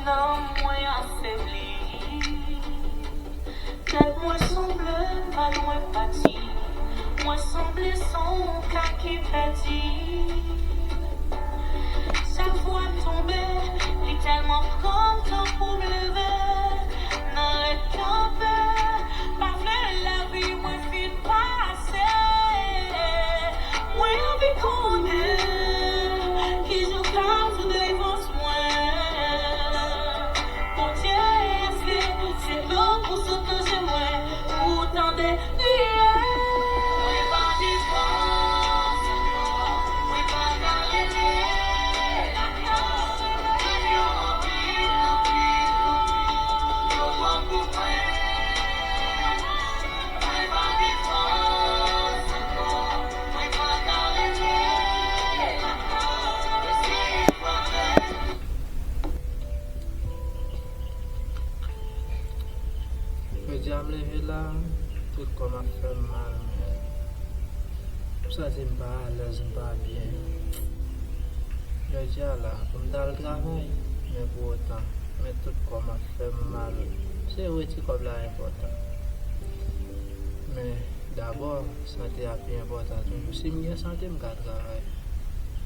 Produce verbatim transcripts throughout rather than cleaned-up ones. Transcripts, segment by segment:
Nanm mwen afebli. Tèt mwen sanble m pa lwen pati. Mwen sanble se yon ka ki pèdi. Chak fwa m tonbe, li tèlman pran m tan pou m leve. Nan ret kanpe, pa vle lavi mwen fin pase. Mwen anvi konnen kijan w ka sou delivans mwen. Bondye, èske se dlo pou sot nan je mwen, pou w tande kriye? Mwen pa gen fòs ankò, mwen pa ka rete lakay. Yo anpil, anpil, anpil, yo twòp pou mwen. Mwen pa gen fòs ankò, mwen pa ka rete lakay. Mesye, frape. Jodi a m leve la, tout kò m ap fè m mal, men m santi m pa alèz, m pa byen. Jodi a la, pou m t al travay, men pou otan, men tout kò m ap fè m mal. Se vre, ti kòb la enpòtan. Men, dabò, sante a pi enpòtan toujou. Si m gen sante, m ka travay.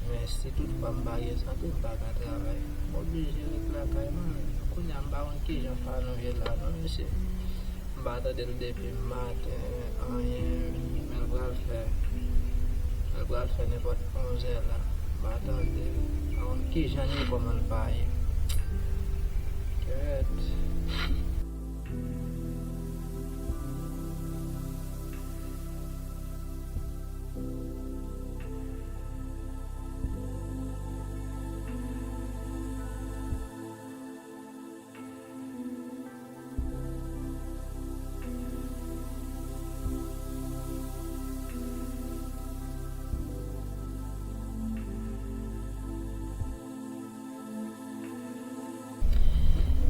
Men si toutfwa m pa gen sante, m pa ka travay. M oblije ret lakay mwen. Kounye a, m pa konn kijan Fanon ye la, non, mesye. M pa tande l depi maten, anyen. Men l pral fè, men l pral fè nenpòt onzè la. M pa tande l. M pa konn kijan l ye, kòman l pa ye. Kèt.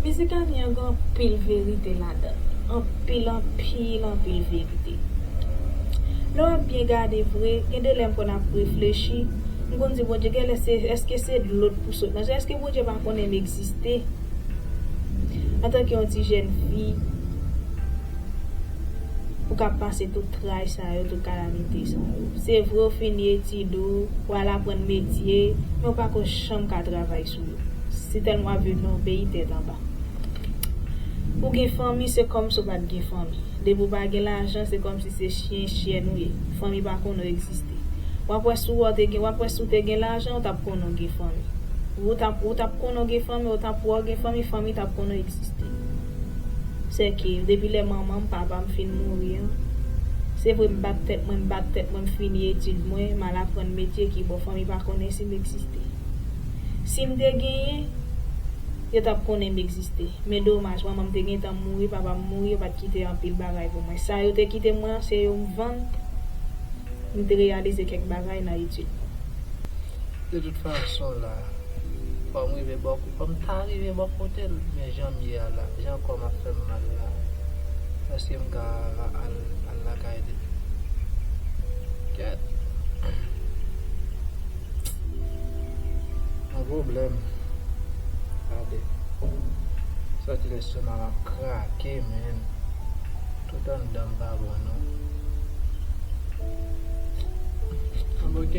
Mizik Ani an gen anpil verite ladan l. Anpil, anpil, anpil verite. Lè w ap byen gade vre, gen de lè m konn ap reflechi, m konn di, Bondye, genlè se, èske se dlo k pou sot nan je? Èske Bondye pa konnen m egziste? Antanke yon ti jèn fi, ou ka pase tout tray sa yo, tout kalamite sa yo. Se vre, ou fini etid ou, w al aprann metye, men ou pa ko janm ka travay sou yo. Se tèlman w ap viv nan yon peyi tèt anba. Ou gen fanmi, se kòmsi ou pa t gen fanmi. Depi ou pa gen lajan, se kòmsi se chen, chyèn ou ye. Fanmi pa konnen w egziste. W ap wè si w te gen, w ap wè si w te gen lajan, ou t ap konnen w gen fanmi. Ou t ap, ou t ap konnen w gen fanmi, ou t ap wè w gen fanmi, fanmi t ap konnen w egziste. Sèke depi lè manman m, papa m fin mouri an, se vre m bat tèt mwen, m bat tèt mwen, m fini etid mwen, m al aprann metye ki bò, fanmi pa konnen si m egziste. Si m te genyen, yo t ap konnen m egziste. Men domaj, manman m te gentan mouri, papa m mouri, yo pa t kite anpil bagay pou mwen. Sa yo te kite mwen an, se yo m vann, m te reyalize kèk bagay nan etid mwen. De tout fason la, fò m rive bò, fò m ta rive bò kote l, men jan m ye a la, jan kò m ap fè m mal la, èske m ka al, al lakay li? Kèt. Yon pwoblèm. Gade. Santi lestomak ap krake, men. Tout anndan m pa bon, non. Bon, ok.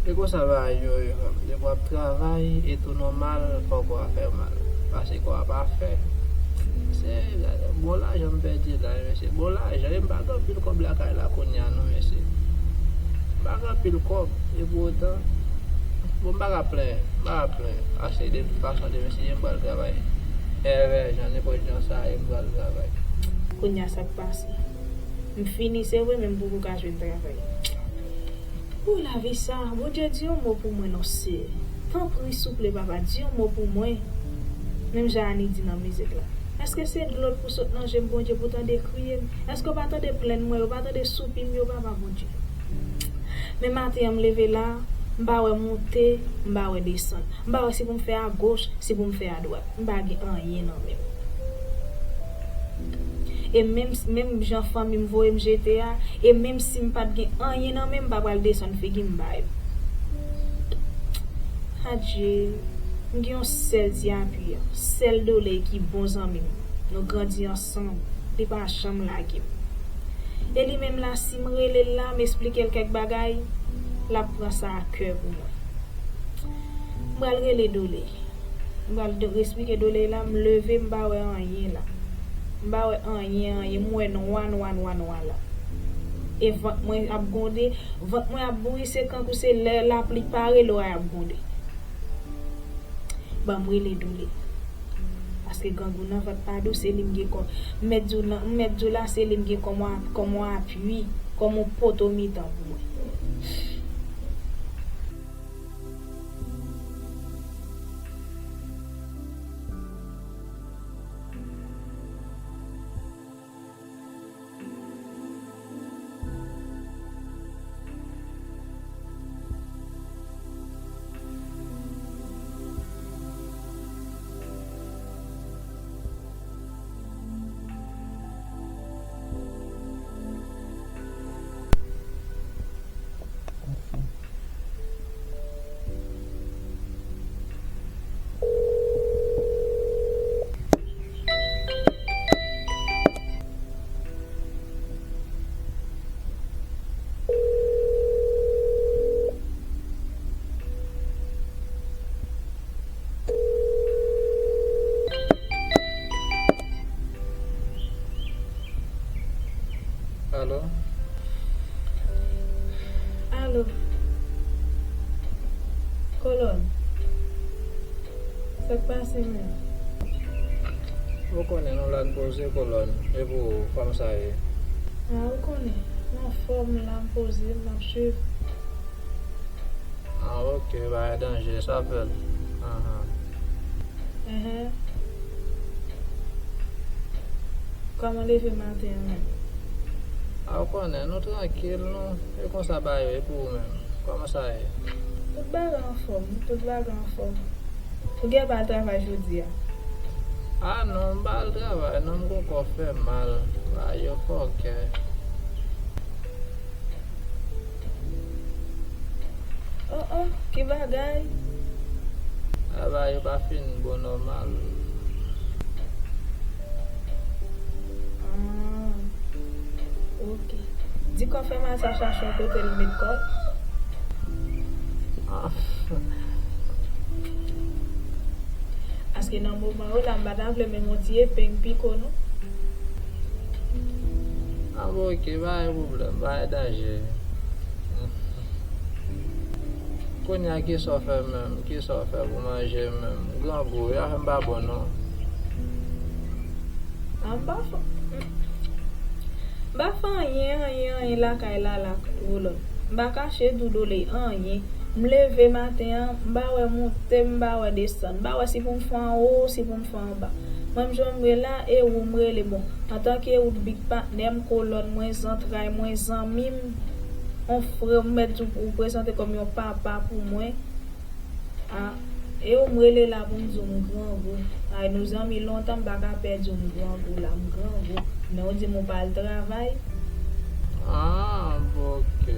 E konsa bagay yo ye, frè m. Depi w ap travay, e tou nòmal, fò kò a fè mal. Pase kò a pa fè. Se bon lajan m pèdi la, mesye. Bon lajan, e m pa gen anpil kòb lakay la kounye a, non, mesye. M pa gen anpil kòb, e pou otan, bon, m pa ka plenyen, m pa ka plenyen. Pase de tout fason, demen si je m pral travay. Envè, jan nenpòt jan sa ye, m pral travay. Kounye a, sa k pase? M fini, se vre, men m poko ka jwenn travay. Pou lavi sa, Bondye, di yon mo pou mwen non, Seyè. Tanpri, souple, Papa, di yon mo pou mwen. Menm jan Ani di nan mizik la. Èske se dlo k pou sot nan je m, Bondye, pou w tande kriye m? Èske w pa tande plenn mwen yo, w pa tande soupi m yo, Papa Bondye? Men maten an, m leve la, m pa wè monte, m pa wè desann. M pa wè si pou m fè agoch, si pou m fè adwat. M pa gen anyen nan men m. E menm, menm jan fanmi m voye m jete a, e menm si m pa t gen anyen nan men m, m pa pral desann figi m ba yo. Adje. M gen yon sèl ti apiyan, sèl Doley ki bon zanmi m. Nou grandi ansanm, li pa janm lage m. E li menm la, si m rele l la, m esplike l kèk bagay, l ap pran sa a kè pou mwen. M pral rele Doley. M pral do- esplike Doley la, m leve, m pa wè anyen la. M pa wè anyen, anyen, m wè nwa, nwa, nwa, nwa la. E vant mwen ap gwonde, vant mwen ap bouyi, se kankou se lè lapli pare, lora ap gwonde. Ban m rele Doley. Paske grangou nan vant pa dou, se li m gen kòm, m mèt di w nan, m mèt di w la, se li m gen kòm, kòm yon apui, kòm yon poto mitan pou mwen. Alo? Alo? Kolòn? Sa k pase menm? Ou konnen nou la n poze Kolòn. E pou ou, kòman sa ye? A, ou konnen. M anfòm la, m poze, m ap swiv. Ah, ok, pa gen danje, sa fèt. Ahan. Enhen. Kòman leve maten an menm? Ah, ou konnen, nou trankil, nou. E konsa bagay yo, e pou ou menm? Kòman sa ye? Tout bagay anfòm, tout bagay anfòm. Ou gen pa al travay jodi a? Ah non, m pa al travay non, m gon kò fè mal. Bagay yo fòkè. Oh, oh, ki bagay? Bagay yo pa fin bon nòmal. Ah, ok. Di kò fè mal sa chache yon kote l met kò l. Ah. Paske nan moman yo la, m pa ta vle menm yon ti epe m pike w non. Ah bon, ok, pa gen pwoblèm, pa gen danje. Kounye a, kisa w fè menm? Kisa w fè pou manje menm? Grangou, afè m pa bon non. Ah, m pa fè, m pa fè anyen, anyen, anyen lakay la, la, Kolòn. M pa kache di w Doley anyen. M leve maten an, m pa wè monte, m pa wè desann. M pa wè si pou m fè anwo, si pou m fè anba. Mwen, m jan m ye la, e ou m rele, bon. Antanke ou t big patnè m, Kolòn mwen, zantray mwen, zanmi m, yon frè m, mèt di w, ou prezante kòm yon papa pou mwen. Ah, e ou m rele la pou m di w m grangou. Ay, nou zanmi lontan, m pa ka pèdi w, m grangou la, m grangou. Men ou di m ou pa al travay. Ah, bon, ok.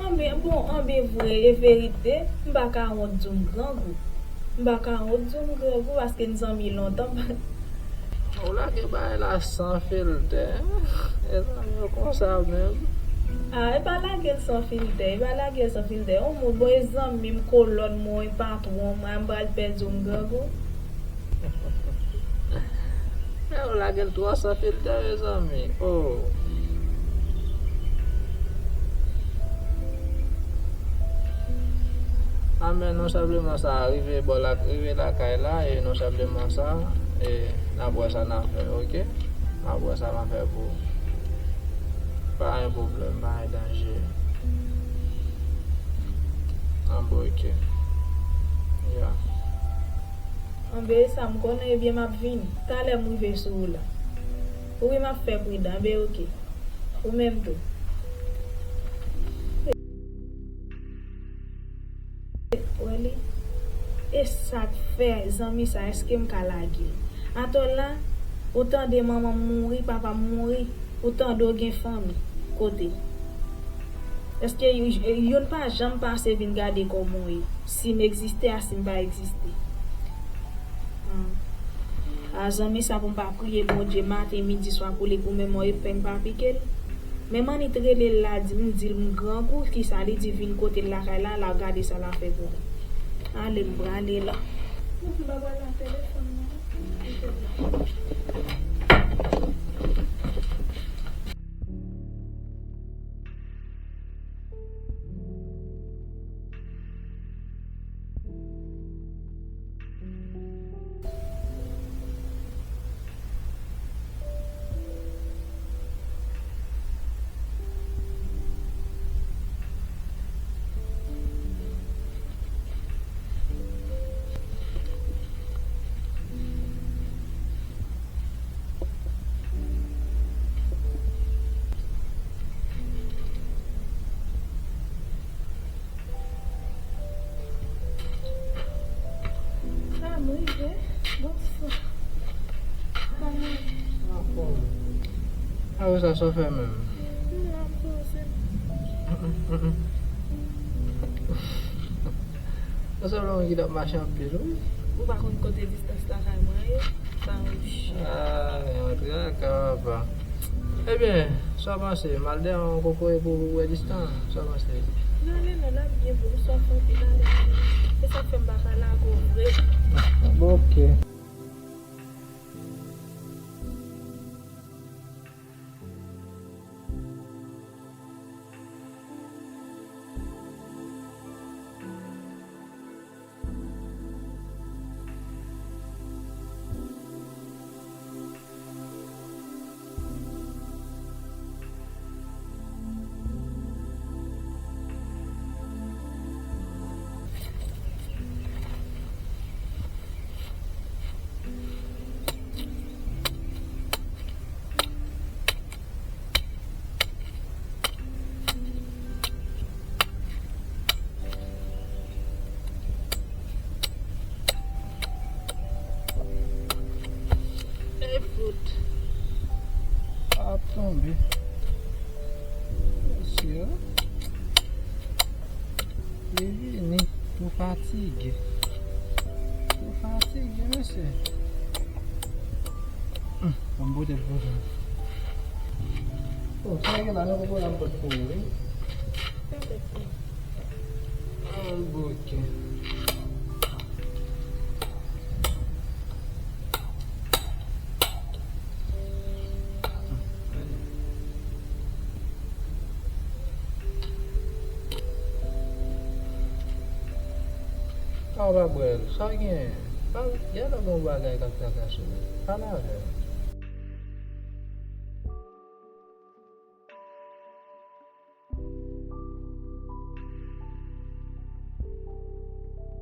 Anben, bon, anben vre, e verite, m pa ka wont di w m grangou. M pa ka wont di w m grangou paske n zanmi lontan. Ou lage bagay la san filtè. E zanmi yo konsa menm. Ah, e pa lage l san filtè, e pa lage l san filtè. Yon moun, bon, e zanmi m, Kolòn mwen, patwon mwen, m pral pèdi w m grangou. E ou lage l twò san filtè, mezanmi. Oh. Anben, non senpleman sa rive bò la, rive lakay la, e non senpleman sa, e n ap wè sa n a fè, ok? N ap wè sa n a fè pou ou. Pa gen pwoblèm, pa gen danje. Anben, ok. Ya. Anben, e sa m konnen, ebyen m ap vini. Talè m rive sou ou la. Wi, m ap fè pridan, anben, ok. Ou menm tou. Wè li. E sa k fè, zanmi sa, èske m ka lage l? Atò la, ou tande manman m mouri, papa m mouri, ou tande w gen fanmi. Kote? Èske y- youn pa janm pase vin gade kòman w ye? Si m egziste a si m pa egziste? Hmm. A zanmi, sa pou m pa priye Bondye maten, midi, swa pou li goumen mwen epeng pa pike l? Men m annik rele l la, di m, di l m grangou, kisa li di, vin kote l lakay la, l a gade sa l a fè pou mwen. Ale, m prale la. Ou pa pral nan telefòn nan. Sa m rive. Bonswa. Kòman? Anfòm. A, sa, sa w fè menm? M la, m poze. Mm, mm, mm, mm. Sa sanble yon moun ki t ap mache anpil, wi. Ou pa konn kote distans lakay mwen ye? Sa yon chè. Ah, yon traka, papa. Ebyen, sa w panse? M al dèyè yon kokoye pou w wè distans. Sa w panse? N ale non, l ap byen pou ou, sa w fè anpil ale, ale. E sa k fè m pa ka lage w vre. Bon, ok. Ey, fout. Ap tonbe. Mesye, li vini tou fatige. Tou fatige, mesye. Hum, ban m pote l pou ou. Oh, sa gen la, nan popo la m pot pou ou, wi. An bouke. Sa w pa bwè l? Sa w gen? Pa, gade yon bagay k ap trakase w. Pale avè l.